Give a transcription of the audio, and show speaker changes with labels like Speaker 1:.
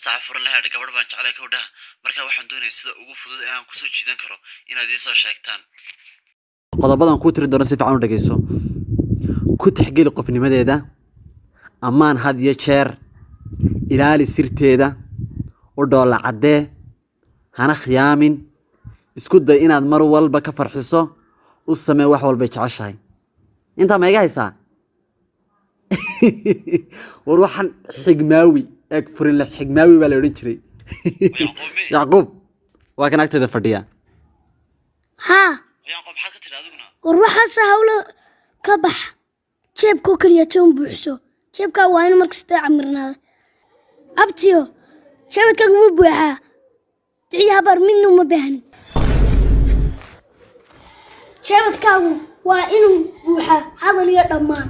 Speaker 1: Saaxiib Furinle, heedhe, gabadh baan jeclay, kowdhaha. Marka waxaan doonaya sida ugu fudud ee aan kusoo jiidan karo inaad ii soo sheegtaan. Qodobadan kuu tirin doono si fiican u dhegeyso. Ku tixgeli qofnimadeeda, ammaan had iyo jeer, ilaali sirteeda, u dhoolla caddee, hana khiyaamin, isku day inaad mar walba ka farxiso, u samee wax walbay jeceshahay. Intaa ma iga haysaa? War waxaan xigmaawi eeg, Furinle Xigmaawi baa la odhan jiray. Yacquub waa kan agteeda fadhiya.
Speaker 2: Haa.
Speaker 1: Yacquub, maxaad ka tidhi adiguna?
Speaker 2: War waxaase hawlo ka bax. Jeebkoo keliya toon buuxso, jeebkaa waa in markasta camirnaada. Abtiyo, jeebadkaaga wuu buuxaa, duciya habaar midna uma baahnin. Jeebadkaagu waa inuu buuxaa hadal iyo dhammaan.